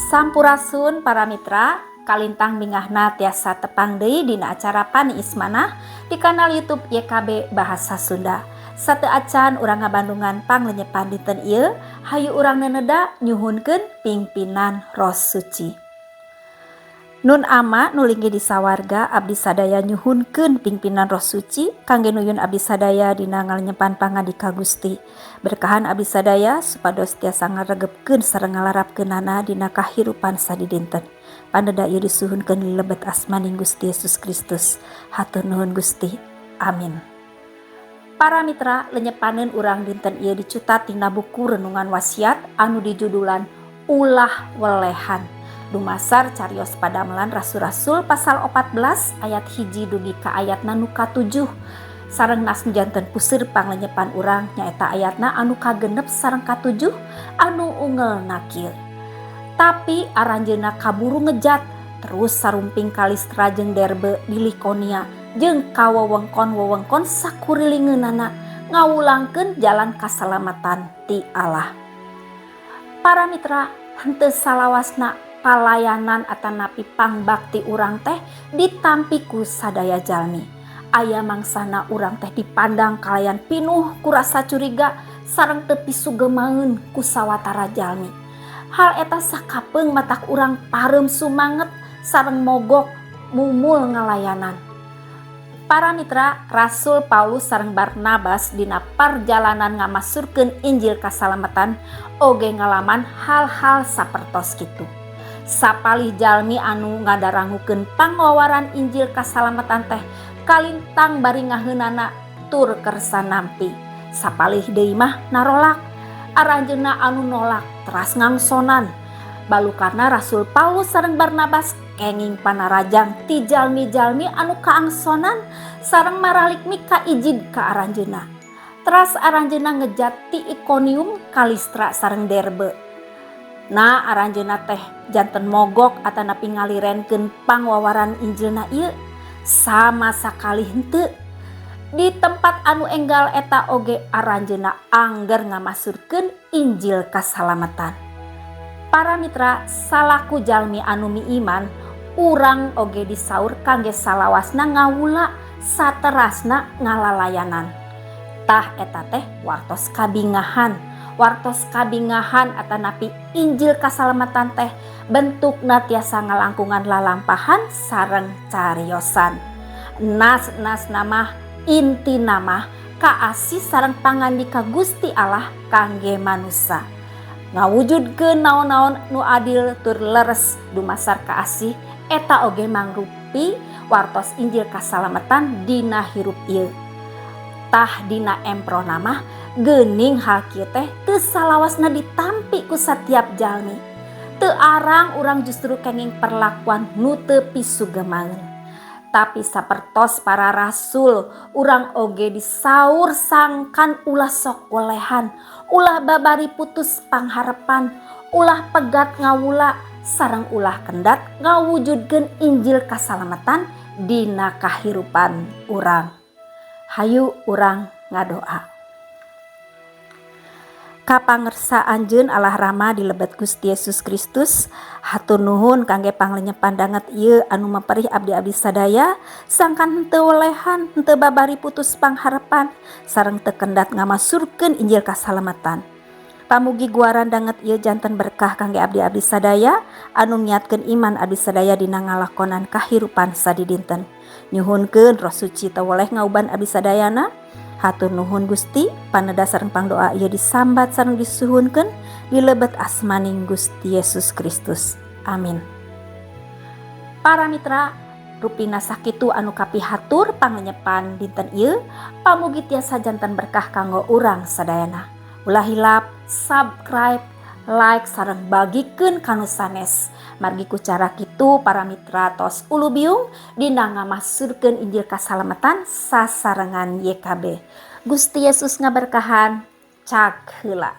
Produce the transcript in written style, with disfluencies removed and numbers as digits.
Sampurasun para mitra, kalintang bingahna tiasa tepang deui dina acara Paniis Manah di kanal YouTube YKB Bahasa Sunda. Sateuacan urang ngabandungan panglenyepan dinten ieu, hayu urang neneda nyuhunkeun pingpinan Roh Suci. Nun Ama nu linggih di sawarga, abdi sadaya nyuhunkeun pingpinan Roh Suci kangge nuyun abdi sadaya dina ngalenyepan pangandika Gusti. Berkahan abdi sadaya supados tiasa ngaregepkeun sareng ngalarapkeunana dina kahirupan sadidinten. Paneda ieu disuhunkeun lebet asmaning Gusti Yesus Kristus. Hatur nuhun, Gusti. Amin. Para mitra, lenyepaneun urang dinten ieu dicutat tina buku Renungan Wasiat anu dijudulan Ulah Welehan. Dumasar carios Padamelan Rasul-rasul pasal 14 ayat 1 dugi ka ayatna nu ka-7, sareng nas nu janten puseur panglenyepan urang nyaeta ayatna anu kagenep sareng ka-7 anu ungelna kieu: "Tapi aranjeunna kaburu ngejat terus sarumping ka Listra jeung Derbe di Likonia jeung ka wewengkon-wewengkon sakurilingeunana, ngawulangkeun jalan kasalamatan ti Allah." Para mitra, henteu salawasna palayanan atanapi pangbakti urang teh ditampi ku sadaya jalmi. Aya mangsana urang teh dipandang kalayan pinuh ku rasa curiga sareng teu pisugemaeun ku sawatara jalmi. Hal eta sakapeung matak urang pareum sumanget sareng mogok mumul ngalayanan. Para mitra, Rasul Paulus sareng Barnabas dina parjalanan ngamasurkeun Injil kasalamatan oge ngalaman hal-hal sapertos kitu. Sapalih jalmi anu ngadarangukeun pangwawaran Injil kasalamatan teh kalintang bari ngaheunana tur kersa nampi. Sapalih deui mah narolak. Aranjeunna anu nolak teras ngangsonan. Balukarna Rasul Paulus sareng Barnabas kenging panarajang ti jalmi-jalmi anu kaangsonan sareng maralik mika ijid ka aranjeunna. Teras aranjeunna ngejat ti Ikonium ka Listra sareng Derbe. Nah, aranjeunna teh janten mogok atanapi ngalirenkeun pangwawaran Injilna ieu? Sama sakali henteu. Di tempat anu enggal eta oge aranjeunna angger ngamasurkeun Injil kasalamatan. Para mitra, salaku jalmi anu miiman, urang oge disaur kangge salawasna ngawula, saterasna ngalalayanan. Tah, eta teh wartos kabingahan. Wartos kabingahan atanapi Injil kasalamatan teh bentukna tiasa ngalangkungan lalampahan sareng cariosan. Nas-nas nama inti nama kaasih sareng pangandika Gusti Allah kangge manusa. Ngawujudkeun naon-naon nu adil tur leres dumasar kaasih eta oge mangrupi wartos Injil kasalamatan dina hirup ieu. Tah, dina emprona mah geuning hal kieu teh teu salawasna ditampi ku satiap jalmi. Teu arang urang justru kenging perlakuan nu teu pisugemaeun. Tapi sapertos para rasul, urang oge disaur sangkan ulah sok welehan, ulah babari putus pangharepan, ulah pegat ngawula, sareng ulah kendat ngawujudkeun Injil kasalamatan dina kahirupan urang. Hayu urang ngadoa. Kapangersa Anjeun Allah Rama di lebet Gusti Yesus Kristus, hatur nuhun kangge panglenyepan danget ieu anu maperih abdi-abdi sadaya sangkan henteu welehan, henteu babari putus pangharepan, sareng teu kendat ngamasurkeun Injil kasalamatan. Pamugi guaran danget ieu janten berkah kangge abdi-abdi sadaya anu ngiatkeun iman abdi sadaya dina ngalakonan kahirupan sadidinten. Nyuhunkeun Roh Suci teu weleh ngauban abdi sadayana. Hatur nuhun, Gusti. Paneda sareng pangdoa ieu disambat sareng disuhunkeun di lebet asmaning Gusti Yesus Kristus. Amin. Para mitra, rupina sakitu anu kapihatur panglenyepan dinten ieu. Pamugi tiasa janten berkah kanggo urang sadayana. Ulah hilap subscribe, like, sareng bagikeun ka nu sanes. Margi ku cara kitu para mitra tos ulubiung dina ngamasurkeun Injil kasalamatan sasarengan YKB. Gusti Yesus ngaberkahan. Cag heula.